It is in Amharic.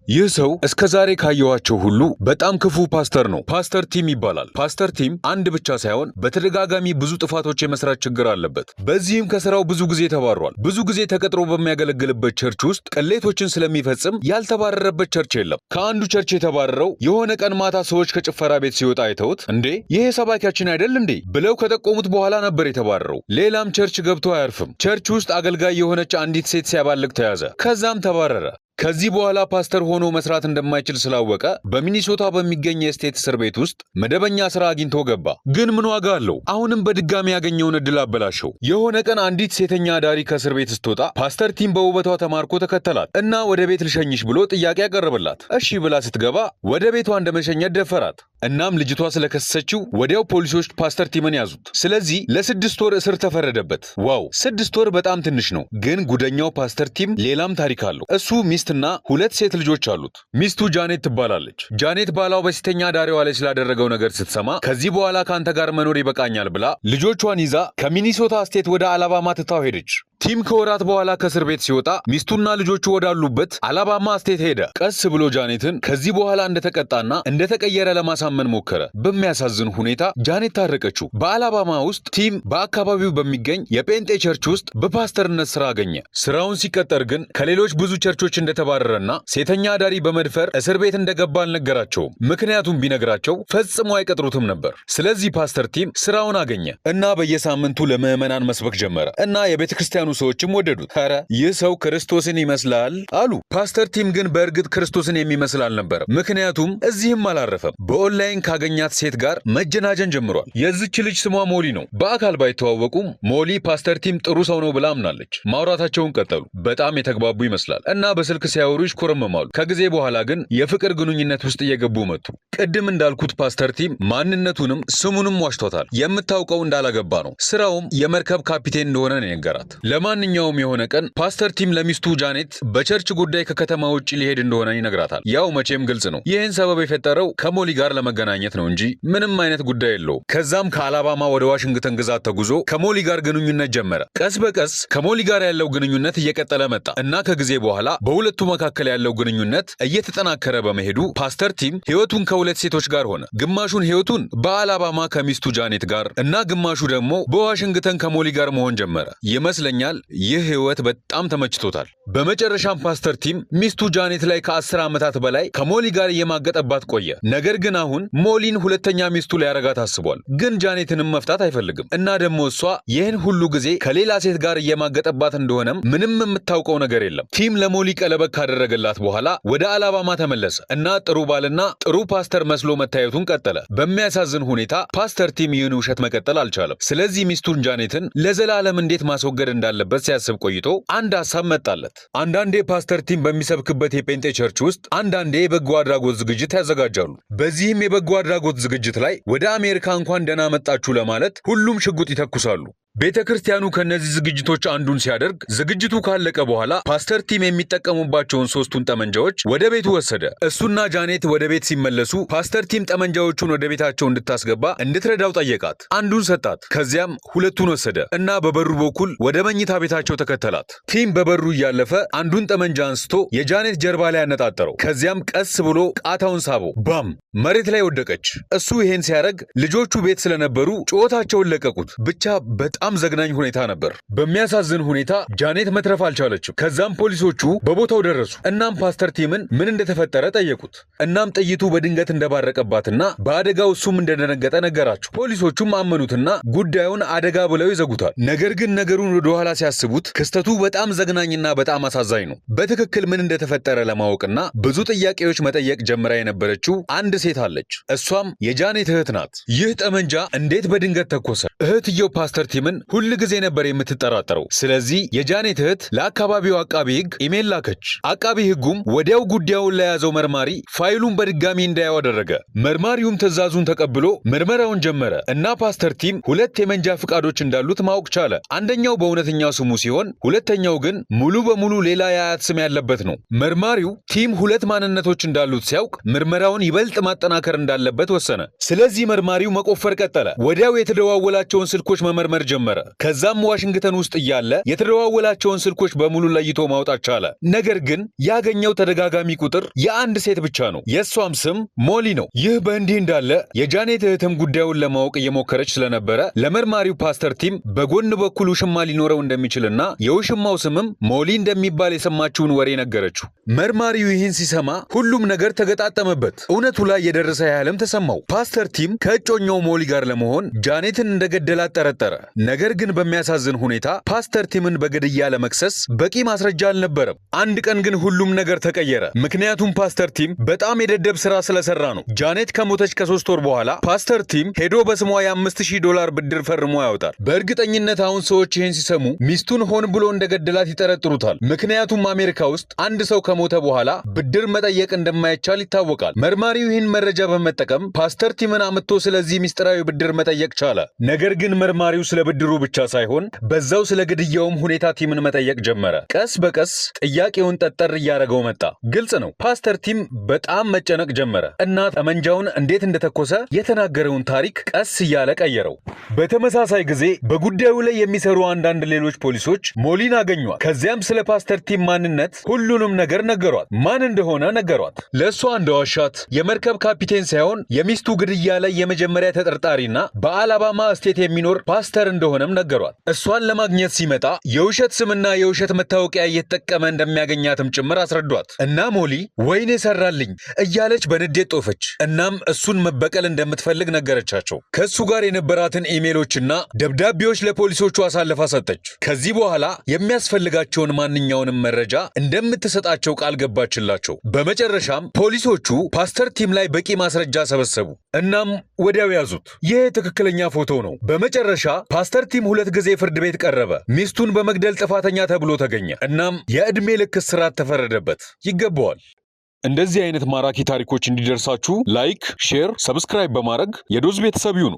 ይህ ሰው እስከ ዛሬ ካየኋቸው ሁሉ በጣም ክፉ ፓስተር ነው። ፓስተር ቲም ይባላል። ፓስተር ቲም አንድ ብቻ ሳይሆን በተደጋጋሚ ብዙ ጥፋቶች የመስራት ችግር አለበት። በዚህም ከስራው ብዙ ጊዜ ተባሯል። ብዙ ጊዜ ተቀጥሮ በሚያገለግልበት church ውስጥ ቅሌቶችን ስለሚፈጽም ያልተባረረበት church የለም። ከአንዱ church የተባረረው የሆነ ቀን ማታ ሰዎች ከጭፈራ ቤት ሲወጣ አይተውት "እንዴ፣ ይሄ ሰባኪያችን አይደል እንዴ?" ብለው ከጠቆሙት በኋላ ነበር የተባረረው። ሌላም church ገብቶ አያርፍም። Church ውስጥ አገልጋይ የሆነች አንዲት ሴት ሲያባልግ ተያዘ። ከዛም ተባረረ። ከዚህ በኋላ ፓስተር ሆኖ መስራት እንደማይችል ስላወቀ በሚኒሶታ በሚገኝ የ state እስር ቤት ውስጥ መደበኛ ስራ አግኝቶ ገባ። ግን ምን ዋጋ አለው? አሁንም በድጋሚ ያገኘውን እድል አበላሸው። የሆነ ቀን አንዲት ሴተኛ አዳሪ ከእስር ቤት ስትወጣ ፓስተር ቲም በውበቷ ተማርኮ ተከተላት እና "ወደ ቤት ልሸኝሽ" ብሎ ጥያቄ ያቀረበላት። እሺ ብላ ስትገባ ወደ ቤቷ እንደመሸኘት ደፈራት። እናም ልጅቷ ስለከሰሰችው ወዲያው ፖሊሶች ፓስተር ቲምን ያዙት። ስለዚህ ለ6 ወር እስር ተፈረደበት። Wow፣ 6 ወር በጣም ትንሽ ነው። ግን ጉደኛው ፓስተር ቲም ሌላም ታሪክ አለው። እሱ ሚስትና ሁለት ሴት ልጆች አሉት። ሚስቱ ጃኔት ትባላለች። ጃኔት ባሏ በሴተኛ አዳሪዋ ላይ ስላደረገው ነገር ስትሰማ "ከዚህ በኋላ ከአንተ ጋር መኖር ይበቃኛል" ብላ ልጆቿን ይዛ ከሚኒሶታ state ወደ አላባማ ትታው ሄደች። ቲም ከወራት በኋላ ከእስር ቤት ሲወጣ ሚስቱና ልጆቹ ወዳሉበት አላባማ state ሄደ። ቀስ ብሎ ጃኔትን ከዚህ በኋላ እንደተቀጣና እንደተቀየረ ለማሳመን ሞከረ። በሚያሳዝን ሁኔታ ጃኔት ታረቀችው። በአላባማ ውስጥ ቲም በአካባቢው በሚገኝ የጴንጤ church ውስጥ በፓስተርነት ስራ አገኘ። ስራውን ሲቀጠር ግን ከሌሎች ብዙ ቸርቾች እንደተባረረና ሴተኛ አዳሪ በመድፈር እስር ቤት እንደገባ አልነገራቸውም። ምክንያቱም ቢነግራቸው ፈጽሞ አይቀጥሩትም ነበር። ስለዚህ ፓስተር ቲም ስራውን አገኘ እና በየሳምንቱ ለምዕመናን መስበክ ጀመረ እና የቤተ ክርስቲያኑ ሰዎችም ወደዱት። "ኧረ ይህ ሰው ክርስቶስን ይመስላል" አሉ። ፓስተር ቲም ግን በእርግጥ ክርስቶስን የሚመስል አልነበረም። ምክንያቱም እዚህም አላረፈም። በኦንላይን ካገኛት ሴት ጋር መጀናጀን ጀምሯል። የዚች ልጅ ስሟ ሞሊ ነው። በአካል ባይተዋወቁም ሞሊ ፓስተር ቲም ጥሩ ሰው ነው ብላ አምናለች። ማውራታቸውን ቀጠሉ። በጣም የተግባቡ ይመስላል እና በስልክ ሲያወሩ ይሽኮረመማሉ። ከጊዜ በኋላ ግን የፍቅር ግንኙነት ውስጥ እየገቡ መጡ። ቅድም እንዳልኩት ፓስተር ቲም ማንነቱንም ስሙንም ዋሽቷታል። የምታውቀው እንዳላገባ ነው። ስራውም የመርከብ ካፒቴን እንደሆነ ነው የነገራት። ለማንኛውም የሆነ ቀን ፓስተር ቲም ለሚስቱ ጃኔት በ church ጉዳይ ከከተማ ውጭ ሊሄድ እንደሆነ ይነግራታል። ያው መቼም ግልጽ ነው። ይህን ሰበብ የፈጠረው ከሞሊ ጋር ለመገናኘት ነው እንጂ ምንም አይነት ጉዳይ የለውም። ከዛም ከአላባማ ወደ ዋሽንግተን ግዛት ተጉዞ ከሞሊ ጋር ግንኙነት ጀመረ። ቀስ በቀስ ከሞሊ ጋር ያለው ግንኙነት እየቀጠለ መጣ እና ከጊዜ በኋላ በሁለቱ መካከል ያለው ግንኙነት እየተጠናከረ በመሄዱ ፓስተር ቲም ህይወቱን ከሁለት ሴቶች ጋር ሆነ። ግማሹን ህይወቱን በአላባማ ከሚስቱ ጃኔት ጋር እና ግማሹ ደግሞ በዋሽንግተን ከሞሊ ጋር መሆን ጀመረ። ይመስለኛል ይህ ህይወት በጣም ተመችቶታል። በመጨረሻም ፓስተር ቲም ሚስቱ ጃኔት ላይ ከ10 ዓመታት በላይ ከሞሊ ጋር እየማገጠባት ቆየ። ነገር ግን አሁን ሞሊን ሁለተኛ ሚስቱ ሊያረጋት አስቧል። ግን ጃኔትንም መፍታት አይፈልግም እና ደግሞ እሷ ይህን ሁሉ ጊዜ ከሌላ ሴት ጋር እየማገጠባት እንደሆነም ምንም የምታውቀው ነገር የለም። ቲም ለሞሊ ቀለበት ካደረገላት በኋላ ወደ አላባማ ተመለሰ እና ጥሩ ባልና ጥሩ ፓስተር መስሎ መታየቱን ቀጠለ። በሚያሳዝን ሁኔታ ፓስተር ቲም ይህን ውሸት መቀጠል አልቻለም። ስለዚህ ሚስቱን ጃኔትን ለዘላለም እንዴት ማስወገድ እንዳለበት ሲያስብ ቆይቶ አንድ ሀሳብ መጣለት። አንዳንዴ ፓስተር ቲም በሚሰብክበት የጴንጤ church ውስጥ አንዳንዴ የበጎ አድራጎት ዝግጅት ያዘጋጃሉ። በዚህም የበጎ አድራጎት ዝግጅት ላይ ወደ አሜሪካ እንኳን ደህና መጣችሁ ለማለት ሁሉም ሽጉጥ ይተኩሳሉ። ቤተ ክርስቲያኑ ከእነዚህ ዝግጅቶች አንዱን ሲያደርግ ዝግጅቱ ካለቀ በኋላ ፓስተር ቲም የሚጠቀሙባቸውን ሶስቱን ጠመንጃዎች ወደ ቤቱ ወሰደ። እሱና ጃኔት ወደ ቤት ሲመለሱ ፓስተር ቲም ጠመንጃዎቹን ወደ ቤታቸው እንድታስገባ እንድትረዳው ጠየቃት። አንዱን ሰጣት። ከዚያም ሁለቱን ወሰደ እና በበሩ በኩል ወደ መኝታ ቤታቸው ተከተላት። ቲም በበሩ እያለፈ አንዱን ጠመንጃ አንስቶ የጃኔት ጀርባ ላይ አነጣጠረው። ከዚያም ቀስ ብሎ ቃታውን ሳበው። ባም! መሬት ላይ ወደቀች። እሱ ይሄን ሲያደርግ ልጆቹ ቤት ስለነበሩ ጩኸታቸውን ለቀቁት። ብቻ በጣም ዘግናኝ ሁኔታ ነበር። በሚያሳዝን ሁኔታ ጃኔት መትረፍ አልቻለችም። ከዛም ፖሊሶቹ በቦታው ደረሱ። እናም ፓስተር ቲምን ምን እንደተፈጠረ ጠየቁት። እናም ጥይቱ በድንገት እንደባረቀባትና በአደጋው እሱም እንደደነገጠ ነገራቸው። ፖሊሶቹም አመኑትና ጉዳዩን አደጋ ብለው ይዘጉታል። ነገር ግን ነገሩን ወደኋላ ሲያስቡት ክስተቱ በጣም ዘግናኝና በጣም አሳዛኝ ነው። በትክክል ምን እንደተፈጠረ ለማወቅና ብዙ ጥያቄዎች መጠየቅ ጀምራ የነበረችው አንድ ሴት አለች። እሷም የጃኔት እህት ናት። ይህ ጠመንጃ እንዴት በድንገት ተኮሰ? እህትየው ፓስተር ቲምን ሁል ጊዜ ነበር የምትጠራጠረው። ስለዚህ የጃኔት እህት ለአካባቢው አቃቢ ሕግ ኢሜል ላከች። አቃቢ ሕጉም ወዲያው ጉዳዩን ለያዘው መርማሪ ፋይሉን በድጋሚ እንዲያየው አደረገ። መርማሪውም ትዕዛዙን ተቀብሎ ምርመራውን ጀመረ እና ፓስተር ቲም ሁለት የመንጃ ፍቃዶች እንዳሉት ማወቅ ቻለ። አንደኛው በእውነተኛው ስሙ ሲሆን፣ ሁለተኛው ግን ሙሉ በሙሉ ሌላ የአያት ስም ያለበት ነው። መርማሪው ቲም ሁለት ማንነቶች እንዳሉት ሲያውቅ ምርመራውን ይበልጥ ማጠናከር እንዳለበት ወሰነ። ስለዚህ መርማሪው መቆፈር ቀጠለ። ወዲያው የተደዋወላቸውን ስልኮች መመርመር ጀመረ። ጀመረ። ከዛም ዋሽንግተን ውስጥ እያለ የተደዋወላቸውን ስልኮች በሙሉ ለይቶ ማውጣት ቻለ። ነገር ግን ያገኘው ተደጋጋሚ ቁጥር የአንድ ሴት ብቻ ነው። የእሷም ስም ሞሊ ነው። ይህ በእንዲህ እንዳለ የጃኔት እህትም ጉዳዩን ለማወቅ እየሞከረች ስለነበረ ለመርማሪው ፓስተር ቲም በጎን በኩል ውሽማ ሊኖረው እንደሚችልና የውሽማው ስምም ሞሊ እንደሚባል የሰማችውን ወሬ ነገረችው። መርማሪው ይህን ሲሰማ ሁሉም ነገር ተገጣጠመበት። እውነቱ ላይ የደረሰ ያህልም ተሰማው። ፓስተር ቲም ከእጮኛው ሞሊ ጋር ለመሆን ጃኔትን እንደገደላት ጠረጠረ። ነገር ግን በሚያሳዝን ሁኔታ ፓስተር ቲምን በግድያ ለመክሰስ በቂ ማስረጃ አልነበረም። አንድ ቀን ግን ሁሉም ነገር ተቀየረ። ምክንያቱም ፓስተር ቲም በጣም የደደብ ስራ ስለሰራ ነው። ጃኔት ከሞተች ከ3 ወር በኋላ ፓስተር ቲም ሄዶ በስሟ የ5000 ዶላር ብድር ፈርሞ ያወጣል። በእርግጠኝነት አሁን ሰዎች ይህን ሲሰሙ ሚስቱን ሆን ብሎ እንደገደላት ይጠረጥሩታል። ምክንያቱም አሜሪካ ውስጥ አንድ ሰው ከሞተ በኋላ ብድር መጠየቅ እንደማይቻል ይታወቃል። መርማሪው ይህን መረጃ በመጠቀም ፓስተር ቲምን አምጥቶ ስለዚህ ምስጢራዊ ብድር መጠየቅ ቻለ። ነገር ግን መርማሪው ስለ ብድሩ ብቻ ሳይሆን በዛው ስለ ግድያውም ሁኔታ ቲምን መጠየቅ ጀመረ። ቀስ በቀስ ጥያቄውን ጠጠር እያደረገው መጣ። ግልጽ ነው፣ ፓስተር ቲም በጣም መጨነቅ ጀመረ እና ጠመንጃውን እንዴት እንደተኮሰ የተናገረውን ታሪክ ቀስ እያለ ቀየረው። በተመሳሳይ ጊዜ በጉዳዩ ላይ የሚሰሩ አንዳንድ ሌሎች ፖሊሶች ሞሊን አገኟት። ከዚያም ስለ ፓስተር ቲም ማንነት ሁሉንም ነገር ነገሯት። ማን እንደሆነ ነገሯት። ለእሷ እንደዋሻት፣ የመርከብ ካፒቴን ሳይሆን የሚስቱ ግድያ ላይ የመጀመሪያ ተጠርጣሪና በአላባማ state የሚኖር ፓስተር እንደሆነም ነገሯት። እሷን ለማግኘት ሲመጣ የውሸት ስምና የውሸት መታወቂያ እየተጠቀመ እንደሚያገኛትም ጭምር አስረዷት እና ሞሊ "ወይኔ ሰራልኝ" እያለች በንዴት ጦፈች። እናም እሱን መበቀል እንደምትፈልግ ነገረቻቸው። ከእሱ ጋር የነበራትን ኢሜሎችና ደብዳቤዎች ለፖሊሶቹ አሳልፋ ሰጠች። ከዚህ በኋላ የሚያስፈልጋቸውን ማንኛውንም መረጃ እንደምትሰጣቸው ቃል ገባችላቸው። በመጨረሻም ፖሊሶቹ ፓስተር ቲም ላይ በቂ ማስረጃ ሰበሰቡ። እናም ወዲያው ያዙት። ይህ ትክክለኛ ፎቶ ነው። በመጨረሻ ፓስተር ቲም ሁለት ጊዜ ፍርድ ቤት ቀረበ። ሚስቱን በመግደል ጥፋተኛ ተብሎ ተገኘ። እናም የዕድሜ ልክ እስራት ተፈረደበት። ይገባዋል። እንደዚህ አይነት ማራኪ ታሪኮች እንዲደርሳችሁ like፣ share፣ subscribe በማድረግ የዶዝ ቤተሰብ ይሁኑ።